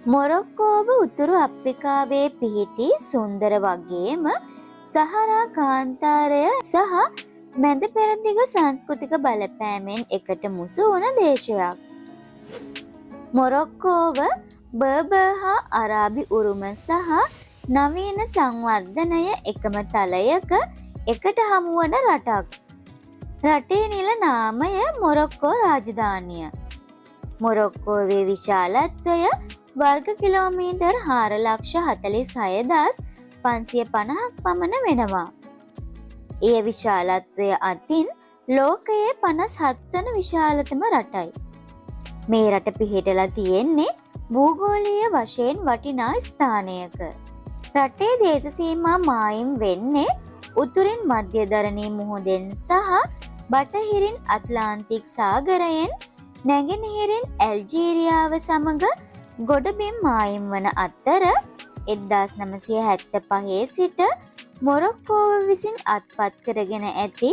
මොරොක්කෝව උතුරු අප්‍රිකාවේ පිහිටි සුන්දර වගේම සහරා කාන්තාරය සහ මැද පෙරදිග සංස්කෘතික බලපෑමෙන් එකට මුසු වුණ දේශයක්. මොරොක්කෝව බර්බර් හා අරාබි උරුම සහ නවීන සංවර්ධනය එකම තලයක එකට හමුවන රටක්. රටේ නිල නාමය මොරොක්කෝ රාජධානිය. මොරොක්කෝවේ විශාලත්වය වර්ග කිලෝමීටර් 4,46,550ක් පමණ වෙනවා. එය විශාලත්වය අතින් ලෝකයේ 57 වන විශාලතම රටයි. මේ රට පිහිටලා තියෙන්නේ භූගෝලීය වශයෙන් වටිනා ස්ථානයක. රටේ දේශ සීමා මායිම් වෙන්නේ උතුරින් මධ්‍යධරණී මුහුදෙන් සහ බටහිරින් ඇට්ලාන්ටික් සාගරයෙන්, නැගෙනහිරින් ඇල්ජීරියාව සමග ගොඩබිම් මායිම් වන අතර, 1975 සිට මොරොක්කෝව විසින් අත්පත් කරගෙන ඇති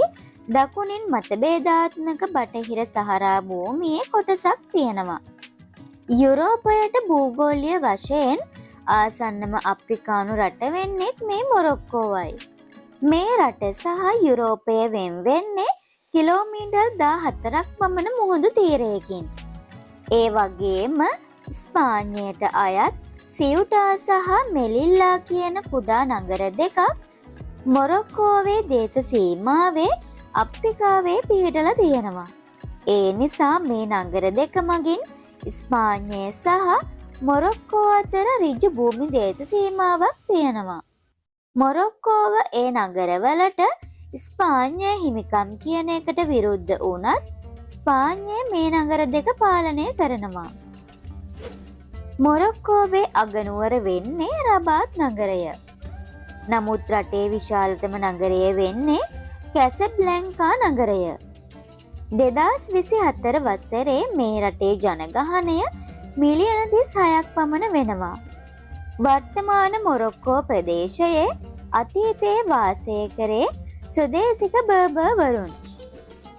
දකුණින් මතභේදාත්මක බටහිර සහරා භූමියේ කොටසක් තියෙනවා. යුරෝපයට භූගෝලීය වශයෙන් ආසන්නම අප්‍රිකානු රට වෙන්නෙත් මේ මොරොක්කෝවයි. මේ රට සහ යුරෝපය වෙන් වෙන්නේ කිලෝමීටර් 14ක් පමණ මුහුදු තීරයකින්. ඒ වගේම ස්පාඤ්ඤයට අයත් සියුටා සහ මෙලිල්ලා කියන කුඩා නගර දෙකක් මොරොක්කෝවේ දේශ සීමාවේ අප්‍රිකාවේ පිහිටලා තියෙනවා. ඒ නිසා මේ නගර දෙක මගින් ස්පාඤ්ඤය සහ මොරොක්කෝ අතර ඍජු භූමි දේශ සීමාවක් තියෙනවා. මොරොක්කෝව ඒ නගරවලට ස්පාඤ්ඤය හිමිකම් කියන එකට විරුද්ධ වුණත්, ස්පාඤ්ඤය මේ නගර දෙක පාලනය කරනවා. මොරොක්කෝවේ අගනුවර වෙන්නේ රබාත් නගරය. නමුත් රටේ විශාලතම නගරය වෙන්නේ කැසබ්ලැංකා නගරය. 2024 වසරේ මේ රටේ ජනගහනය මිලියන 36ක් පමණ වෙනවා. වර්තමාන මොරොක්කෝ ප්‍රදේශයේ අතීතයේ වාසය කරේ ස්වදේශික බර්බර්වරුන්.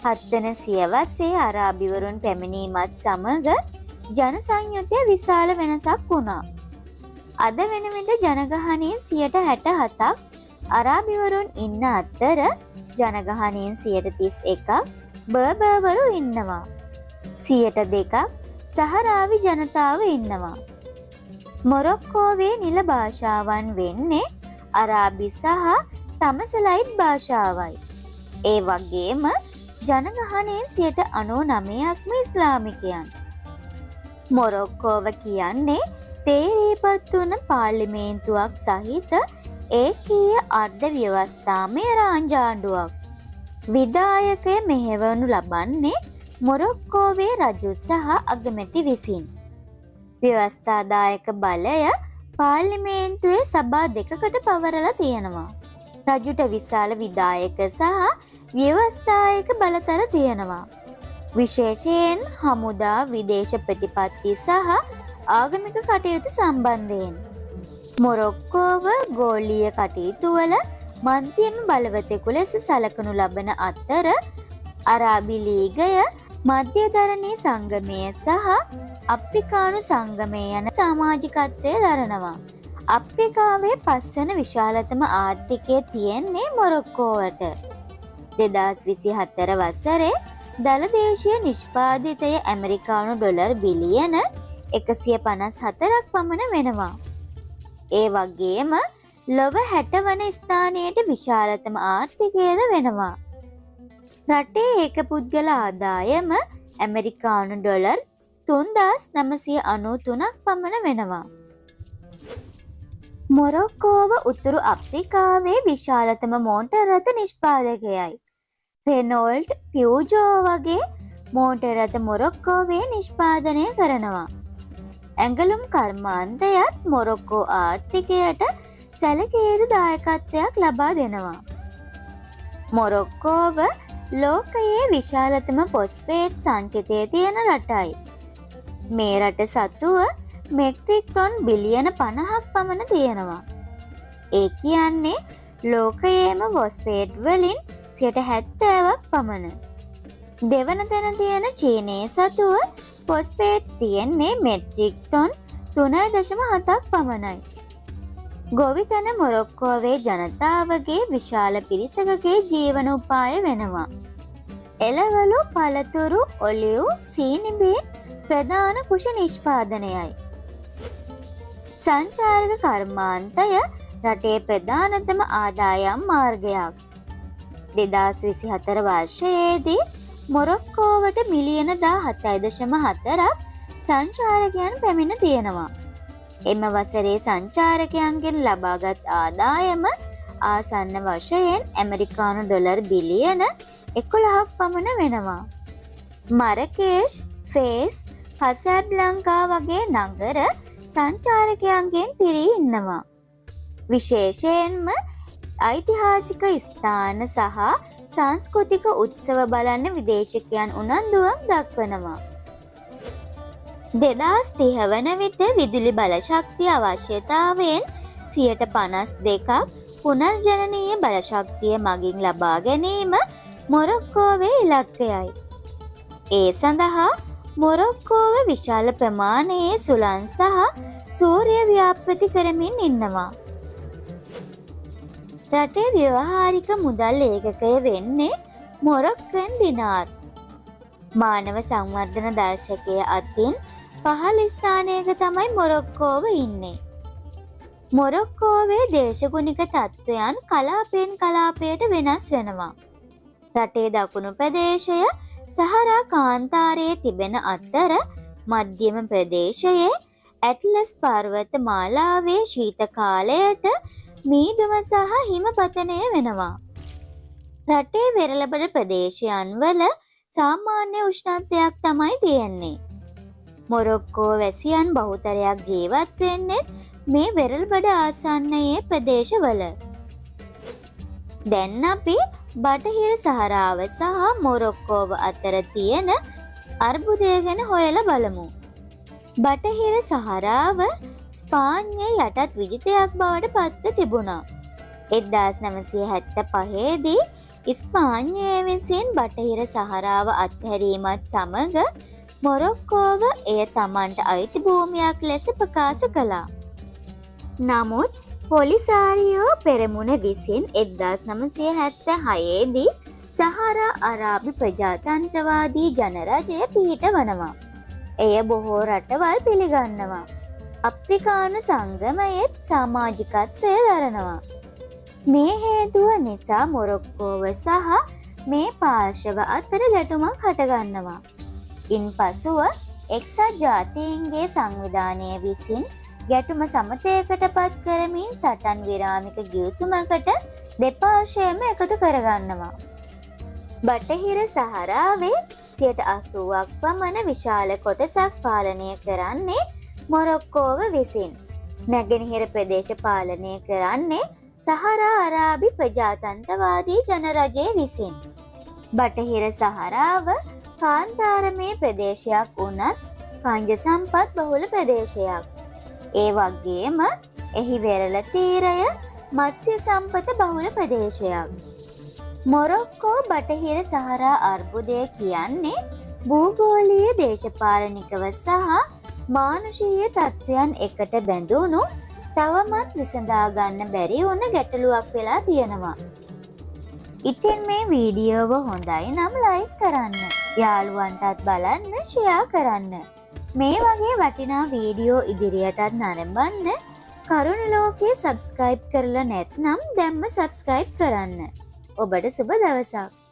හත්වන සියවසේ අරාබිවරුන් පැමිණීමත් සමග ජන සංයුතය විශාල වෙනසක් වුණා. අද වෙන විට ජනගහනයෙන් 67ක් අරාබිවරුන් ඉන්න අතර, ජනගහනයෙන් 31ක් බර්බර්වරු ඉන්නවා. 2%ක් සහරාවි ජනතාව ඉන්නවා. මොරොක්කෝවේ නිල භාෂාවන් වෙන්නේ අරාබි සහ තමසලයිට් භාෂාවයි. ඒ වගේම ජනගහනයෙන් 99%ක්ම ඉස්ලාමිකයන්. මොරොක්කෝව කියන්නේ තේරීපත් වුණ පාර්ලිමේන්තුවක් සහිත ඒකීය අර්ධ ව්‍යවස්ථාමය රාජ්‍යාණ්ඩුවක්. විධායකය මෙහෙවනු ලබන්නේ මොරොක්කෝවේ රජු සහ අගමැති විසින්. ව්‍යවස්ථාදායක බලය පාර්ලිමේන්තුවේ සභා දෙකකට පවරලා තියෙනවා. රජුට විශාල විධායක සහ ව්‍යවස්ථායක බලතල තියෙනවා. විශේෂයෙන් හමුදා, විදේශ ප්‍රතිපත්ති සහ ආගමික කටයුතු සම්බන්ධයෙන්. මොරොක්කෝව ගෝලීය කටයුතු වල මන්තිම බලවතෙකු ලෙස සලකනු ලබන අතර, අරාබි ලීගය, මධ්‍යධරණී සංගමය සහ අප්‍රිකානු සංගමය යන සමාජිකත්වය දරනවා. අප්‍රිකාවේ පස්වන විශාලතම ආර්ථිකය තියෙන්නේ මොරොක්කෝවට. 2024 වසරේ දළ දේශීය නිෂ්පාදිතය ඇමරිකානු ඩොලර් බිලියන 154ක් පමණ වෙනවා. ඒ වගේම ලොව 60 වන ස්ථානයට විශාලතම ආර්ථිකයද වෙනවා. රටේ ඒක පුද්ගල ආදායම ඇමරිකානු ඩොලර් 3993ක් පමණ වෙනවා. මොරොක්කෝව උතුරු අප්‍රිකාවේ විශාලතම මෝටර් රථ නිෂ්පාදකයයි. රෙනෝල්ට්, පියුජෝ වගේ මෝටර් රථ මොරොක්කෝවේ නිෂ්පාදනය කරනවා. ඇඟලුම් කර්මාන්තයත් මොරොක්කෝ ආර්ථිකයට සැලකිය යුතු දායකත්වයක් ලබා දෙනවා. මොරොක්කෝව ලෝකයේ විශාලතම ෆොස්ෆේට් සංචිතය තියෙන රටයි. මේ රට සතුව මෙට්‍රික් ටොන් බිලියන 50ක් පමණ තියෙනවා. ඒ කියන්නේ ලෝකයේම ෆොස්ෆේට් වලින් 70%ක් පමණ. දෙවන තැන තියෙන චීනයේ සතුව ෆොස්ෆේට් තියෙන්නේ මෙට්‍රික් ටොන් 3.7ක් පමණයි. ගොවිතැන මොරොක්කෝවේ ජනතාවගේ විශාල පිරිසකගේ ජීවන උපාය වෙනවා. එළවලු, පළතුරු, ඔලිව්, සීනි බීන් ප්‍රධාන කුෂ නිෂ්පාදනයයි. සංචාරක කර්මාන්තය රටේ ප්‍රධානතම ආදායම් මාර්ගයක්. 2024 වර්ෂයේදී මොරොක්කෝවට මිලියන 17.4ක් සංචාරකයන් පැමිණ තියෙනවා. එම වසරේ සංචාරකයන්ගෙන් ලබාගත් ආදායම ආසන්න වශයෙන් ඇමරිකානු ඩොලර් බිලියන 11ක් පමණ වෙනවා. මරකේෂ්, ෆේස්, කසාබ්ලංකා වගේ නගර සංචාරකයන්ගෙන් පිරී ඉන්නවා. විශේෂයෙන්ම ඓතිහාසික ස්ථාන සහ සංස්කෘතික උත්සව බලන්න විදේශිකයන් උනන්දුවක් දක්වනවා. 2030 වන විට විදුලි බලශක්තිය අවශ්‍යතාවයෙන් 52%ක් පුනර්ජනනීය බලශක්තිය මගින් ලබා ගැනීම මොරොක්කෝවේ ඉලක්කයයි. ඒ සඳහා මොරොක්කෝව විශාල ප්‍රමාණයේ සුළං සහ සූර්ය ව්‍යාපෘති කරමින් ඉන්නවා. රටේ ව්‍යවහාරික මුදල් ඒකකය වෙන්නේ මොරොක්කන් ඩිනාර්. මානව සංවර්ධන දර්ශකය අතින් පහළ ස්ථානයක තමයි මොරොක්කෝව ඉන්නේ. මොරොක්කෝවේ දේශගුණික තත්ත්වයන් කලාපයෙන් කලාපයට වෙනස් වෙනවා. රටේ දකුණු ප්‍රදේශය සහරා කාන්තාරයේ තිබෙන අතර මධ්‍යම ප්‍රදේශයේ ඇට්ලස් පර්වත මාලාවේ ශීත කාලයට මීදුම සහ හිමපතනය වෙනවා. රටේ වෙරළබඩ ප්‍රදේශයන් වල සාමාන්‍ය උෂ්ණත්වයක් තමයි තියෙන්නේ. මොරොක්කෝ වැසියන් බහුතරයක් ජීවත් වෙන්නේ මේ වෙරළබඩ ආසන්නයේ ප්‍රදේශවල. දැන් අපි බටහිර සහරාව සහ මොරොක්කෝව අතර තියෙන අර්බුදය ගැන හොයලා බලමු. බටහිර සහරාව ස්පාඤ්ඤයේ යටත් විජිතයක් බවට පත්ව තිබුණා. 1975 දී ස්පාඤ්ඤය විසින් බටහිර සහරාව අත්හැරීමත් සමග මොරොක්කෝව එය තමන්ට අයිති භූමියක් ලෙස ප්‍රකාශ කළා. නමුත් පොලිසාරියෝ පෙරමුණ විසින් 1976 දී සහරා අරාබි ප්‍රජාතන්ත්‍රවාදී ජනරජය පිහිටවනවා. එය බොහෝ රටවල් පිළිගන්නවා. අප්‍රිකානු සංගමයේත් සමාජිකත්වය දරනවා. මේ හේතුව නිසා මොරොක්කෝව සහ මේ පාර්ශව අතර ගැටුමක් හටගන්නවා. ඉන්පසුව එක්සත් ජාතීන්ගේ සංවිධානය විසින් ගැටුම සමතයකට පත් කරමින් සටන් විරාමික ගිවිසුමකට දෙපාර්ශ්වයම එකතු කරගන්නවා. බටහිර සහරාවේ 80%ක් පමණ විශාල කොටසක් පාලනය කරන්නේ මොරොක්කෝව විසින්. නැගෙනහිර ප්‍රදේශ පාලනය කරන්නේ සහරා අරාබි ප්‍රජාතන්ත්‍රවාදී ජනරජය විසින්. බටහිර සහරාව කාන්තාරමේ ප්‍රදේශයක් වුණත් ඛනිජ සම්පත් බහුල ප්‍රදේශයක්. ඒ වගේම එහි වෙරළ තීරය මත්ස්‍ය සම්පත බහුල ප්‍රදේශයක්. මොරොක්කෝ බටහිර සහරා අර්බුදය කියන්නේ භූගෝලීය දේශපාලනිකව සහ මානුෂීය තත්ත්වයන් එකට බැඳුණු තවමත් විසඳා ගන්න බැරි වුණ ගැටලුවක් වෙලා තියෙනවා. ඉතින් මේ වීඩියෝව හොඳයි නම් ලයික් කරන්න, යාළුවන්ටත් බලන්න ෂෙයා කරන්න. මේ වගේ වටිනා වීඩියෝ ඉදිරියටත් නරඹන්න කරුණ ලෝකයේ සබ්ස්ක්‍රයිබ් කරලා නැත්නම් දැම්ම සබ්ස්ක්‍රයිබ් කරන්න. ඔබට සුබ දවසක්.